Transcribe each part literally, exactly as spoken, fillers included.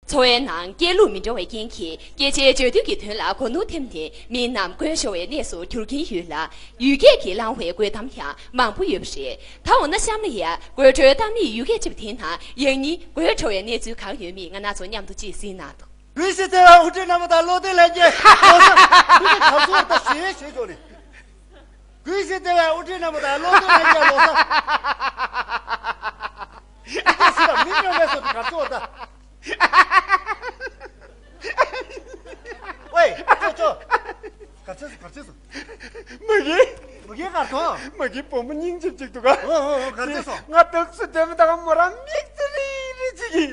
འཚོ་བའི་ནང་སྐད་ལུགས་མི་འདྲ་བའི་རྐྱེན་གྱིས་སྐད་ཆའི་བརྗོད་དོན་གྱི་དོན་ལ་གོ་ནོར་ཐེབས་ནས་མི་རྣམས་དགོད་ཤོར་བའི་གནས་སུ་འགྱུར་གྱིན་ཡོད་ལ། ཡུལ་སྐད་ཀྱིས་བསླངས་པའི་དགོད་གཏམ་ཡང་མང་པོ་ཡོད་པ་རེད། ད་འོ་ན་གཤམ་ལ་ཡང་དགོད་བྲོའི་གཏམ་གླེང་ཡུལ་སྐད་ཅིག་དེའི་ནང་ཡང་སྙིང་དགོད་བྲོ་བའི་གནས་ཚུལ་གང་ཡོད་མེད་ང་རང་ཚོ་མཉམ་དུ་ཅིག་གཟིགས་གནང་དང་། གུས་ཞབས་ཆེ་བའི་དབུ་ཁྲིད་རྣམ་པ་དང་བློ་གཏད་ལྷན་རྒྱས། ལོ་གསར། མི་གི་གར་སོང་བ་ད་ཞེ་བའི་ཞེ་ཆོག་ནས། གུས་ཞབས་ཆེ་བའི་དབུ་ཁྲིད་རྣམ་པ་དང་བློ་གཏད་ལྷན་རྒྱས་ལོ་གསར། མི་གི་སི་ལ་མི་སྨྱོན་པའི་སོ་གར་སོང་བ་ད། ཝེ། ཅོ་ཅོ། ག་ཚོད་སོང་། ག་ཚོད་སོང་། མ་གི། མ་གི་གར་སོང་། མ་གི་བུ་མོ་སྙིང་རྗེ་གཅིག་འདུག་ག། འོ་འོ་འོ། ག་ཚོད་སོང་། ང་ཏོག་སུ་དེ་མི་དང་མོ་རང་མིག་ཙི་རི་རི་ཅིག་གི།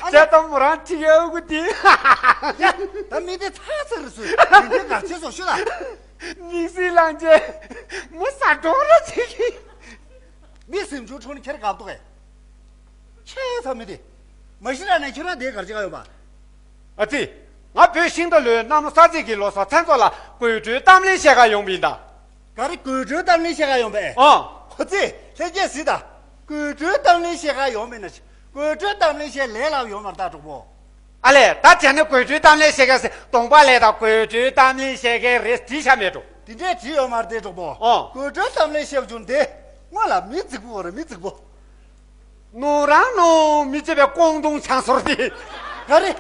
ཨ་ལེ། ཇ་དང་མོ་རང་ཅིག་ཡོད་གི་དེ། ཡ། ད་མི་དེ་ཚ་ཚ་རུ་སུ་མི་དེ་གར་ཆེ་སོང་ཤོད་ད། མིག་སི་ལང་ཅེ། མོ་ས་གྲོགས་ར་ཅིག་གི། མི་སེམས་ཆུང་ཆུང་ནི་ཁྱེར་གབ་འདུག་གས། ཁྱེད་ཚོ་མི་དེ། མ་གཞི་ར་ནས་ཁྱོད་རང་དེ་གར་ཅིག་ག་ཡོད་པ། ཨ་ཙི། ང་བོད་ཤིང་རྟ་ལོའི་གནམ་ལོ་གསར་ཚེས་ཀྱི་ལོ་གསར་མཚན་ཚོགས་ལ་དགོད་བྲོའི་གཏམ་གླེང་བཤད་ག་ཡོང་བ་ཡིན་ད། ག་རེ་དགོད་བྲོའི་གཏམ་གླེང་བཤད་ག་ཡོང་པས། ཨོ། ཁོ་ཚེ་ལྷན་རྒྱས་གཟིགས་ད། དགོད་བྲོའི་གཏམ་གླེང་བཤད་ག་ཡོང་མེད་ན་ཞིག་དགོད་བྲོའི་གཏམ་གླེང་བཤད་ལས་སླ་པོ་ཡོད་མ་རེད་ད་གྲོགས་པོ། ཨ་ལས། ད་བྱས་ན་དགོད་བྲོའི་གཏམ་གླེང་བཤད་མཁན་ཟེར་གདོང་པ་ལས་ད་དགོད་བྲོའི་གཏམ་གླེང་བཤད་མཁན་རེད་བྲིས་བཞག་མེད་འགྲོ། དེ་འདྲས་བྲིས་ཡོད་མ་རེད་དེ་གྲོགས་པོ། ཨོ། དགོད་བྲོའི་གཏམ་གླེང་བཤད་བྱུང་དེ། སྔོན་ལ་མི་རྫིག་པོ་རེད། མི་རྫིག་པོ། ནོར་རང་ནོར་མི་བྱེད་པའི་ཀོང་ཏུང་ཆང་ཟོར་དེ། ག་རེ།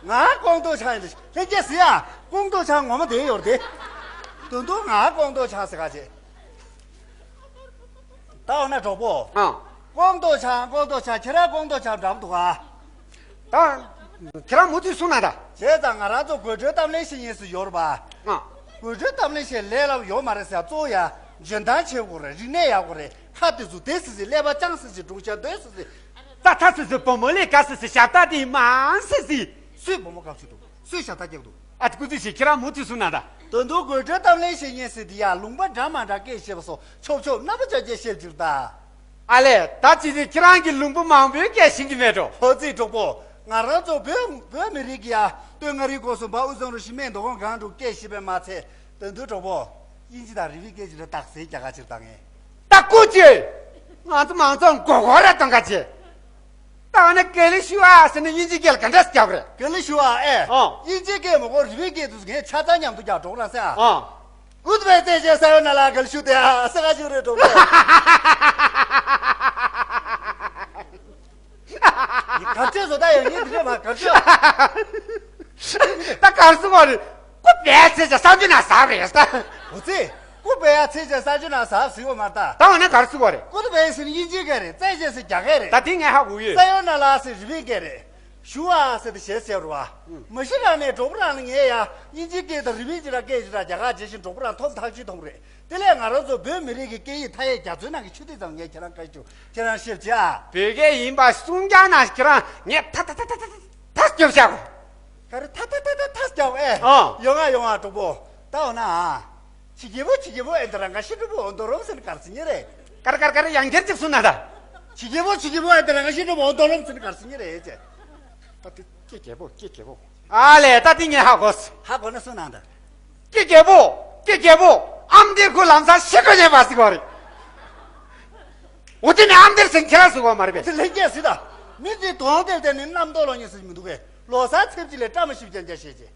ང་ཀོང་ཏུང་ཆང་ཡིན་དེ། ལྷན་རྒྱས་གཟིགས་ཡ། ཀོང་ཏུང་ཆང་ངོ་མ་དེ་ཡོད་རེད་དེ། དོན་དུ་ང་ཀོང་ཏུང་ཆང་ཟེར་ག་བྱེད། ད་འོ་ན་གྲོགས་པོ། ཨ། ཀོང་ཏུང་ཆང་། ཀོང་ཏུང་ཆང་། ཁྱེད་རང་ཀོང་ཏུང་ཆང་འགྲམ་འདུག་ག། ད། ཁྱེད་རང་མུ་མཐུད་གསུང་གནང་ད། བྱས་ཙང་ང་རང་ཚོ་དགོད་བྲོའི་གཏམ་གླེང་བཤད་མཁན་ཟིག་ཡོད་རེད་པ། ཨ། དགོད་བྲོའི་གཏམ་གླེང་བཤད་ལས་སླ་པོ་ཡོད་མ་རེད་ཟེར། གཙོ་བོ་ཡ། འཇོན་ཐང་ཆེ་དགོས་རེད། རིག་གནས་ཡག་དགོས་རེད། ཁ་དེ་ཚོ་བདེ་སི་སི། ཀླད་པ་སྤྱང་སི་སི། སྒྲུང་བཤད་འདོད་སི་སི། ད་ཐ་སི་སི། བུ་མོ་ལས་དགའ་སི་སི། ཞབས་ཏ་དེ་མང་སི་སི། སུས་བུ་མོ་དགའ་བྱེད་འདུག་སུས་ཞབས་ཏ་སྐྱེག་འདུག་ཨ་ཙི། སྐུ་ཚེ་ཞིག་ཁྱེད་རང་མུ་མཐུད་གསུང་གནང་ད། དོན་དུ་དགོད་བྲོའི་གཏམ་གླེང་བཤད་མཁན་ཟེར་དེ་ཡ། ལུང་པ་འདྲ་མ་འདྲ་སྐད་བཤད་པ་སོགས་ཆོབ་ཆོབ་རྣམ་པ་ཅག་གིས་བཤད་རྒྱུ་རེད་ད། ཨ་ལས། ད་ཅི་སྟེ་ཁྱེད་རང་གིས་ལུང་པ་མང་པོའི་སྐད་ཤེས་ཀྱི་མེད་འགྲོ། ཧོ་ཙི་གྲོགས་པོ། ང་རང་ཚོ་བོད་བོད་མི་རིགས་ཀྱི་ཡ། སྟོད་མངའ་རིས་སྐོར་གསུམ་པ་དབུས་གཙང་རུ་བཞི་སྨད་མདོ་ཁམས་སྒང་དྲུག་སྐད་ཤེས་པས་མ་ཚད། དོན་དུ་གྲོགས་པོ། དབྱིན་ཇི་དང་རི་བོའི་སྐད་ཅིག་ལ་རྟགས་གསལ་རྒྱག་ག་ཕྱིར་བཏང་ངེས། ད་སྐུ་མཁྱེན། ང་ཚོ་མང་ཚོགས་མགོ་སྐོར་ར་གཏོང་ག་བྱེད། ད་འོ་ན་དགེ་ལེགས་ཞུ་ཨ་ཟེར་ན་དབྱིན་ཇི་སྐད་ལ་ག་འདྲ་རྒྱག་རེད། དགེ་ལེགས་ཞུ་ཨ། ཨེ། ཨོ། དབྱིན་ཇི་སྐད་མ་གོ་རི་བོའི་སྐད་དུ་ངས་ཆ་ཚང་མཉམ་དུ་རྒྱག་འགྲོ་རང་ཟེར་ཨ། ཨོ། Goodbye, ཚེས་བཅུ་ས་ཡོ་ན་ལ་དགེ་ལེགས་ཞུ་དེ་ཨ། ས་ག་ཞུ་རེད་གྲོགས་པོ། ཡི་ག་ཚོད་བཟོ་ད་ཡོད་ངས་འདི་འདྲ་མ་ག་ཚོད། ད་གར་སོང་བ་རེད། སྐུ་བལ་ཚེས་བཅུ་ས་ཆུ་ན་ཟག་རེད་ད། འོ་ཙི། སྐུ་བལ་ཡ་ཚེས་བཅུ་ས་ཆུ་ན་ཟག་ཟེར་བ་མ་རེད་ད། ད་འོ་ན་གར་སོང་བ་རེད། Goodbye་ཟེར་ན་དབྱིན་ཇིའི་སྐད་རེད། ཚེས་བཅུ་ཟེར་རྒྱ་སྐད་རེད། ད་དེ་ངས་ཧ་གོ་ཡོད། ས་ཡོ་ན་ལ་ཟེར་རི་བོའི་སྐད་རེད། ཞུ་ཨ་ཟེར་ཏེ་ཞེས་ཟེར་རོ་ཨ། མ་གཞི་རང་ནས་གྲོགས་པོ་རང་ལ་ངས་ཡ་དབྱིན་ཇིའི་སྐད་དང་རི་བོའི་སྐད་ར་སྐད་ཅིག་ར་རྒྱ་གར་ཇི་བཞིན་གྲོགས་པོ་རང་ཐོབ་ཐག་ཆོད་མཐོང་རེད། དེ་ལས་ང་རང་ཚོ་བོད་མི་རིགས་ཀྱི་སྐད་ཡིག་མཐའ་ཡས་རྒྱ་མཚོའི་ནང་གི་ཆུ་ཐིགས་ཙམ་ངས་ཁྱེད་རང་བཀའ་ཞུ། ཁྱེད་རང་ཤེས་བྱ། བོད་སྐད་ཡིན་པ་གསུང་རྒྱག་ན་ཁྱེད་རང་ངས་ཐ་ཐ་ཐ་ཐ་ཐ་ཐ་སྐྱོབ་བྱ་གོ། ག་རེ་ཐ་ཐ་ཐ་ཐ་ཐ་སྐྱོབ་ཨེ། ཨ། ཡོང་ང་ཡོང་ང་གྲོགས་པོ། ད་འོ་ན་ཨ། ཆི་རྒྱལ་པོ་ཆི་རྒྱལ་པོ་ཨེ་འདི་རང་ག་ཤི་གྲུབ་པོ་འོ་འདོ་རོམ་ཟེར་ན་གར་སི་ཉེ་རེད། གར་གར་གར་ཡང་བསྐྱར་ཅིག་གསུང་ན་ད། ཆི་རྒྱལ་པོ་ཆི་རྒྱལ་པོ་ཨེ་འདི་རང་ག་ཤི་གྲུབ་པོ་འོ་འདོ་རོམ་ཟེར་ན་གར་སི་ཉེ་རེད་ཅེ། ད་དེ་སྐྱེ་རྒྱལ་པོ་སྐྱེ་རྒྱལ་པོ། ཨ་ལས་ད་དེ་ངས་ཧ་གོ་སི། ཧ་གོ་ན་གསུང་ན་ད། སྐྱེ་རྒྱལ་པོ། སྐྱེ་རྒྱལ་པོ། ཨམ་འདིར་ཁོ་ལམ་སང་ཤི་དགོས་ཉེན་པ་ཟིག་བ་རེད། འོ་དེ་ནི་ཨམ་འདིར་ཟིན་ཁྱེད་རང་ཟིག་བ་མ་རེད་པས། དེ་ལྷན་རྒྱས་ཟིག་ད། མི་དེ་དོང་དེར་བསྡད་ནས་གནམ་ཐོག་ལོག་ཉེན་ཟིག་མི་འདུག་གས། ལོ་གསར་ཚེས་གཅིག་ལས་བཀྲ་མ་ཤིས་པ་རྐྱང་རྐྱང་བཤད་ཅེ།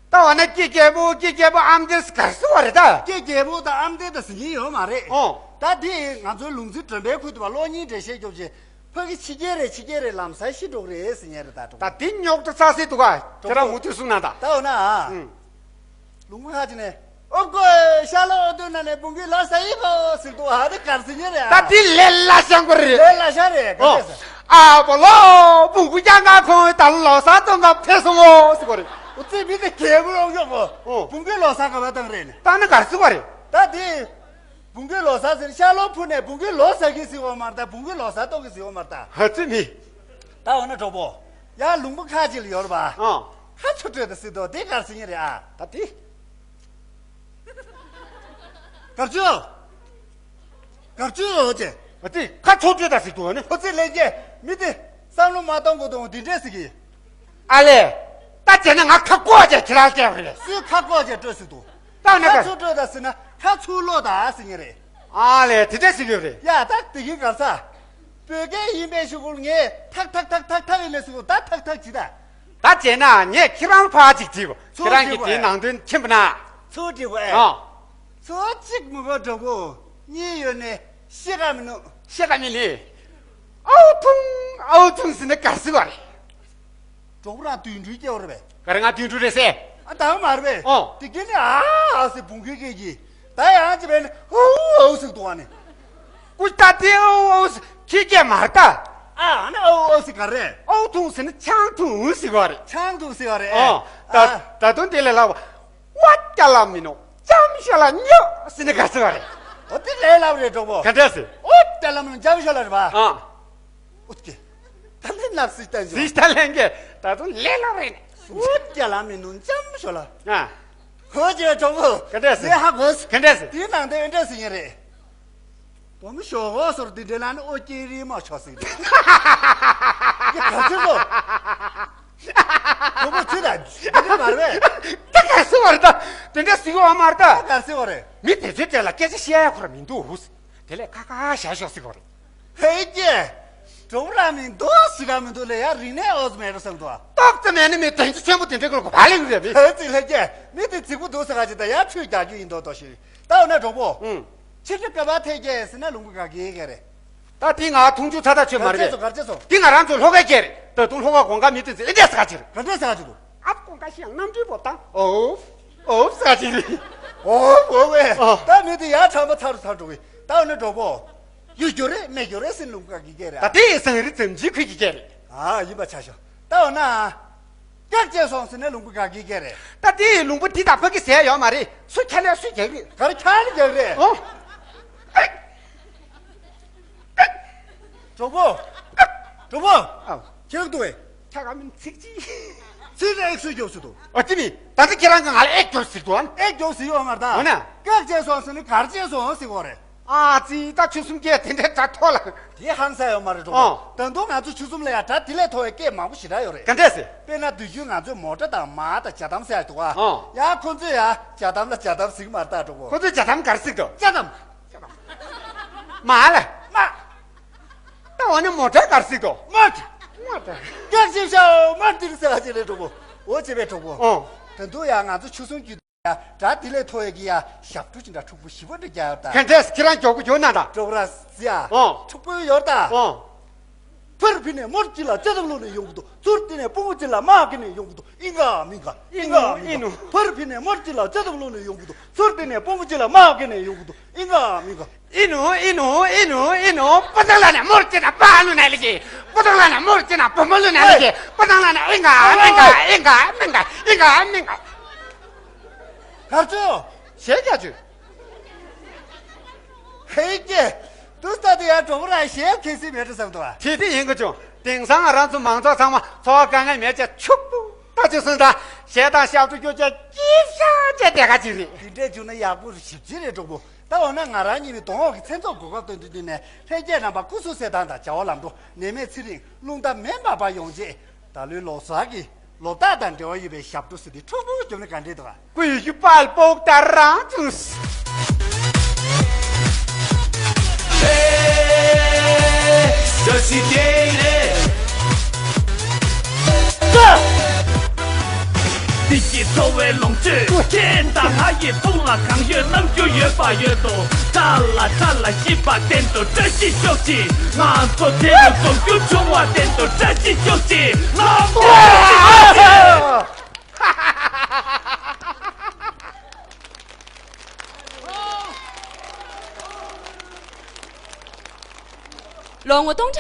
ད་འོ་ན་སྐྱེ་རྒྱལ་པོ་སྐྱེ་རྒྱལ་པོ་ཨམ་འདིར་གར་སོང་བ་རེད་ད། སྐྱེ་རྒྱལ་པོ་དང་ཨམ་འདིར་དང་ཟེར་མཁན་ཡོད་མ་རེད། ཨོ། ད་དེ་ང་ཚོའི་ལུང་འཛིན་དྲན་པའི་ཁུལ་དུ་བ་གློག་བརྙན་འགྲེལ་བཤད་རྒྱོབ་ཅེ། ཕ་གི་ཕྱི་རྒྱལ་རེད་ཕྱི་རྒྱལ་རེད་ལམ་སང་ཤི་འགྲོ་གི་རེད་ཟེར་མཁན་རེད་ད་གྲོགས། ད་དེ་རྙོག་དྲ་ཚ་སེ་འདུག་ག། ཁྱེད་རང་མུ་མཐུད་གསུང་ན་ད། ད་འོ་ན་ཨ། ཨུམ། ལུང་པ་ཁ་ཅིག་ནས། ཨོ་ཀོ། ཤ་ལོ་ཨོ་དོན་ན་ནས་བུང་གི་ལོ་ས་ཡི་ཕོ་ཟེར་འདུག་ཨ། དེ་གར་ཟེར་མཁན་རེད་ཨ། ད་དེ་ལས་སླ་ཤང་གོ་རེད། ལས་སླ་ཤང་རེད་ག་ཨོ། རེད་ཟེར། ཨ་བོ་ལོ། བུང་གུ་རྐྱང་ག་ཁོང་ད་ལོ་གསར་གཏོང་ག་ཕེབས་སོང་ངོ་ཟེར་གོ་རེད། འུ་ཚོས་མི་དེ་རྒྱལ་པོ་ཡོང་ཤོག་གོ། ཨོ། བུང་གུའི་ལོ་གསར་ག་བ་བཏང་རེད་ནས། ད་ནི་གར་ཟེར་གོ་རེད། ད་དེ། བུང་གུའི་ལོ་གསར་ཟེར་ཤ་ལོ་ཕུ་ནས་བུང་གུའི་ལོ་ཟ་གི་ཟེར་བ་མ་རེད་ད། བུང་གུའི་ལོ་གསར་གཏོང་གི་ཟེར་བ་མ་རེད་ད། ཧ་ཙི་མི། ད་འོ་ན་གྲོགས་པོ། ཡ་ལུང་པ་ཁ་ཅིག་ལ་ཡོད་རེད་པ། ཨ། ཁ་ཆུ་དྲོད་ད་ཟེར་དོ་དེ་གར་ཟེར་མཁན་རེད་ཨ། ད་དེ། གར་ཆུ། གར་ཆུ་ཅེ། ཨ་ཙི་ཁ་ཆུ་དྲོད་ད་ཟེར་དོ་ནི། ཁོ་ཚོས་ལས་ཀྱི་མི་དེ་བསམ་བློ་མ་གཏོང་དགོས་དོན་འདི་འདྲས་ཟེར་གི། ཨ་ལས། ད་བྱས་ན་ང་ཁ་ཀོ་ཅེ་ཁྱེད་རང་སྐྱེ་བ་རེད། སུས་ཁ་ཀོ་ཅེ་སྤྲོད་ཟེར་དོ། ད་ན་ཁ་ག་ཆུ་དྲོད་ད་ཟེར་ན་ཁ་ཆུ་ལོ་ད་ཟེར་མཁན་རེད། ཨ་ལས་དེ་འདྲས་ཟེར་གི་རེད། ཡ་ད་དེ་གི་གར་ས། བོད་སྐད་ཡིན་པའི་གཞུག་གུར་ངས་ཐག་ཐག་ཐག་ཐག་ཐག་ཡིན་ལས་སུ་ད་ཐག་ཐག་ཅི་ད། ད་བྱས་ན་ངས་ཁྱེད་རང་ཕར་ཅིག་བྲིས་གོ། ཚུར་ཁྱེད་རང་གིས་བྲིས་གོ་དེའི་ཨེ། ནང་དོན་མཁྱེན་པ་ན། ཚུར་བྲིས་གོ་ཨེ། ཨ། ཚུར་གཅིག་མི་གོ་གྲོགས་པོ། གཉིས་ཡོད་ནས་ཤེས་ཀ་མི་ནུ། ཤེས་ཀ་མི་ནི། ཨའུ་ཐུང་ཨའུ་ཐུང་ཟེར་ནས་ག་རེ་ཟེར་བ་རེད། གྲོགས་པོ་རང་དུད་འགྲོའི་སྐྱེ་བོ་རེད་པས། ག་རེ་ང་དུད་འགྲོ་རེད་ཟེར། ཨ་ད་མ་རེད་པས། ཨོ། དེ་གི་ནི་ཨ་ཨ་ཟེར་བུང་གི་སྐད་ཀྱིས། ད་ཡང་ཅི་བས་ནི་ཨོ་ཨོ་ཟེར་འདུག་བ་ནི། ཀུ་ད་དེ་ཨོ་ཨོ་ཟེར་ཁྱི་སྐད་མ་རེད་ད། ཨ་ཨ་ནི་ཨོ་ཨོ་ཟེར་ག་རེད། ཨོ་ཐུང་ཟེར་ནི་ཆང་འཐུང་ཟེར་བ་རེད། ཆང་འཐུང་ཟེར་བ་རེད། ཨོ། ད་ཨ། ད་དུང་དེ་ལས་ལབ། ཝ་ཀྱ་ལ་མི་ནོ་ཅམ་ཤ་ལ་ཉོ་ཟེར་ནི་ག་ཟེར་བ་རེད། ཨོ་དེ་ལས་ལབ་རེད་གྲོགས་པོ། ག་འདྲ་ཟེར། ཨོ་ཀྱ་ལ་མི་ནོ་ཅམ་ཤ་ལ་རེད་པ། ཨ། ཨོ་ཀྱེ། ད་ལན་ལབ་སྲིད་ལྟ་འཇོག་སྲིད་ལྟ་ལན་གྱི་ད་དུང་ལས་ལབ་རེད། ཨོ་ཀྱ་ལ་མི་ནོ་ཅམ་ཤ་ལ། ཨ། ཧོ་ཅེ་གྲོགས་པོ། ག་འདྲ་ཟེར། ལས་ཧ་གོ་སོང་། ག་འདྲ་ཟེར། དེའི་ནང་དོན་འདྲ་ཟེར་ཡིན་རེད། བུ་མོ་ཞོགས་ཧོ་སོར་འདི་འདྲའི་ལ་ནི་ཨོ་ཀྱེ་རི་མ་ཆོག་ཟིག་རེད། ཀྱེ་ག་ཚོད་གོ། གྲོགས་པོ་ཚོད་ད་འདི་འདྲ་མ་རེད། ད་ག་ཟེར་བ་རེད་ད། དེ་འདྲ་ཟིག་བ་མ་རེད་ད། ད་ག་ཟེར་བ་རེད། མི་དེ་ཚོའི་གྲས་ལ་སྐད་ཆ་བཤད་ཡ་ཁོ་ར་མི་འདུག་དེ་ལས་ཁ་ཁ་བཞག་ཤོག་ཟེར་གོ་རེད། ཧེ་ཀྱེ། གྲོགས་པོ་ར་མི་འདུག་ཟེར་ག་མི་འདུག་ལས་ཡ་རིག་གནས་ཨོ་ཙི་མེད་ར་བསམ་འདུག་ཏོག་ཙམ་མེད་ནི་མི་དོན་ཆེན་པོ་དེ་འདྲ་ཀུན་གོ་བ་ལེ་ཡོད་རེད་མི། ཧེ་ཙི་ཧེ་ཀྱེ། མི་དེ་ཚིག་པོ་འདུག་ཟེར་ག་ཅི་ད་ཡ་ཆོས་རྒྱག་རྒྱུ་ཡིན་མདོག་མདོག་ཞིག་ད་འོ་ན་གྲོགས་པོ། ཨུང་། ཕྱི་དྲོ་སྐར་མ་ཐེ་ཀྱེ་ཟེར་ན་ལུང་པ་ག་གེ་ག་རེད། ད་དེ་ང་འཐུང་ཆུ་ཚ་ཐག་ཆོད་མ་རེད། ག་རེ་ཚོ་ག་རེ་ཚོ། དེ་ང་རང་ཚོ་ལྷོ་ཁའི་སྐད་རེད། ད་དུང་ལྷོ་ཁ་དགོང་ཁ་མི་དེ་ཚོ་ཨེ་འདྲས་ཟེར་ག་ཅི་རེད། ག་འདྲས་ཟེར་ག་ཅི་འདུག་ཨ་དགོང་ཁ་ཤི་ཡང་གནམ་གྲུའི་འབབ་སྟངས་ཨོ། ཨོ་ཟེར་ག་ཅི་རེད། ཨོ་ཨོ་ཝེ། ཨོ། ད་མི་དེ་ཡར་ཁྲམ་པ་ཚར་ཚར་འགྲོ་གི་ད་འོ་ན་གྲོགས་པོ། ཡོད་རྒྱུ་རེད་མེད་རྒྱུ་རེད་ཟེར་ལུང་པ་ག་གི་སྐད་རེད། ད་དེ་ཡི་སང་རི་ཙམ་ཇི་ཁུ་གི་སྐད་རེད། ཨ་ཡིན་པ་ཆ་ཤོག་ད་འོ་ན། སྐད་ཆ་སོང་ཟེར་ནས་ལུང་པ་ག་གི་སྐད་རེད། ད་དེ་ཡི་ལུང་པ་དེ་དང་ཕ་གི་ཟེར་ཡོད་མ་རེད། སུ་ཁྱ་ལས་སུ་རྒྱག་རེད། ག་རེ་ཁྱ་ལས་རྒྱག་རེད། ཨོ། གྲོགས་པོ། གྲོགས་པོ། ཨ། ཁྱེད་རང་འདུག་བས། ཁྱ་ག་མིན་ཚིག་ཅི། ཚིག་རེ་ཨེག་སུ་རྒྱོབ་སུ་འདུག་ཨོ་ཅི་མི། ད་ལྟ་ཁྱེད་རང་གི་ང་ལ་ཨེག་རྒྱོབ་ཟིག་འདུག་ཨ། ཨེག་རྒྱོབ་ཟིག་ཡོད་མ་རེད་ད། འོ་ན། སྐད་ཆ་སོང་ཟེར་ནས་གར་ཆ་སོང་ཟེར་གོ་རེད། ཨ་ཙི་ད་ཆུ་གསུམ་སྐད་དེ་འདྲའི་སྒྲ་མཐོ་ལ། དེ་ཧང་སང་ཡོད་མ་རེད་འགྲོ། ཨོ། ད་དུང་ང་ཚོ་ཆུ་གསུམ་ལ་ཡ་སྒྲ་དེ་ལས་མཐོ་བའི་སྐད་མང་པོ་ཞེ་དྲག་ཡོད་རེད། ག་འདྲས་ཟེར། དཔེར་ན་དུས་རྒྱུན་ང་ཚོས་མོ་ཊ་དང་མ་དང་ཇ་དམ་ཟེར་ཡ་འདུག་ཨ། ཨོ། ཡ་ཁོ་ཚོས་ཡ་ཇ་དམ་ལ་ཇ་དམ་ཟེར་གི་མ་རེད་ད་འགྲོ་གོ། ཁོ་ཚོས་ཇ་དམ་ག་རེ་ཟེར་གི་འདུག་ཇ་དམ། མ་ལ། མ། ད་འོ་ནི་མོ་ཊ་ག་རེ་ཟེར་གི་འདུག་མ་ཊ། མ་ཊ། སྐྱག་ཅིག་ཤོག་མ་ཊ་ཟེར་བ་ཅིག་རེད་འགྲོ་གོ། འོ་བྱེད་པའི་འགྲོ་གོ། ཨོ། ད་དུང་ཡ་ང་ཚོ་ཆུ་གསུམ་གྱི། ཡ། སྒྲ་དེ་ལས་མཐོ་བའི་གི་ཡ། ཞབས་བྲོ་ཅི་འདྲ་འཁྲུག་པོ་ཞེ་པོ་འདྲ་རྒྱག་ཡོད་ད། ག་འདྲས་ཁྱེད་རང་མགྱོགས་པོ་མགྱོགས་ན་ད། འགྲོ་ར་ཟེ་ཡ། ཨོ། འཁྲུག་པོ་ཡོད་ད། ཨོ། ཕར་ཕྱིན་ནས་མོར་གཅིག་ལ་ལྕགས་ཐབ་བླུགས་ནས་ཡོང་གི་འདུག་ཚུར་བལྟས་ནས་སྤུ་གུ་གཅིག་ལ་དམག་གི་ནས་ཡོང་གི་འདུག་ཨིན་ག་མིན་ག་ཨིན་ནོ་ཨིན་ག་ཨིན་ནོ། ཕར་ཕྱིན་ནས་མོར་གཅིག་ལ་ལྕགས་ཐབ་བླུགས་ནས་ཡོང་གི་འདུག་ཚུར་བལྟས་ནས་སྤུ་གུ་གཅིག་ལ་དམག་གི་ནས་ཡོང་གི་འདུག་ཨིན་ག་མིན་ག་ཨིན་ནོ་ཨིན་ནོ་ཨིན་ནོ་ཨིན་ནོ། པ་ཏང་ལ་ནས་མོར་གཅིག་ན་པ་ལུ་ན་ལི་ཀི། པ་ཏང་ལ་ནས་མོར་གཅིག་ན་པ་མ་ལུ་ན་ལི་ཀི། པ་ཏང་ལ་ནས་ཨིན་ག་ཨིན་ག་ཨིན་ག་ཨིན་ག་ཨིན་ག་ཨིན་ག། གར་ཚོ། ཞེས་རྒྱ་ཆུ། ཧེ་ཀྱེ། དུ་ས་དུ་ཡ་གྲོགས་ར་ཞེས་ཁེ་སི་མེད་དུ་བསམ་དུ་བ། དེ་དེ་ཡིན་གི་ཆུ། དེང་སང་རང་ཚོ་མང་ཚོགས་ཚང་མ་འཚོ་བ་དཀའ་ངལ་མེད་ཅེས་ཕྱུག་པོ་ལྟ་ཅི་སུན་ད་ཞེ་དང་ཞབས་ཏུ་སྐྱོ་ཅེས་ཀྱིས་ཤ་ཅེས་དེ་ག་ཅི་རེད། དེ་འདྲས་བྱུང་ན་ཡག་པོ་ཞིབ་ཅི་རེད་གྲོགས་པོ། ད་འོ་ན་ང་རང་གཉིས་མི་གདོང་འོག་གི་མཚན་ཚོགས་གོ་སྐབས་སྟོན་དུས་འདི་ནས་ལྷན་རྒྱས་རྣམ་པ་སྐུ་གཟུགས་གསལ་ཐང་དང་བྱ་བ་ལམ་འགྲོ་ནད་མེད་ཚེ་རིང་རླུང་རྟ་མེ་འབར་བ་ཡོང་ཆེད། ད་ལོའི་ལོ་གསར་གྱི་ལོ་རྟགས་དང་འབྲེལ་བ་ཡོད་པའི་ཞབས་བྲོ་ཟེར་དེ་འཁྲུག་པོ་བརྒྱབ་ན་ག་འདྲས་འདུག་ག་སྐུ་ཡི་དཔལ་པོ་ད་རང་བྱུང་། འདི་ཡི་འཚོ་བའི་ལོངས་སྤྱོད་ཁྱེད་དང་ང་ཡི་ཕུགས་ལ་གང་ཡོད་རྣམ་འགྱུར་ཡོད་པ་ཡོད་དོ། ཁྲ་ལ་ཁྲ་ལ་ཤིས་པ་བསྟན་དོ། བཀྲ་ཤིས་ཤོག་ཅིག་ང་ཚོ་དེ་རུ་འཛོམས་རྒྱུ་བྱུང་བ་བསྟན་དོ། བཀྲ་ཤིས་ཤོག་ཅིག་ང་ཚོ། ལོ་ངོ་སྟོང་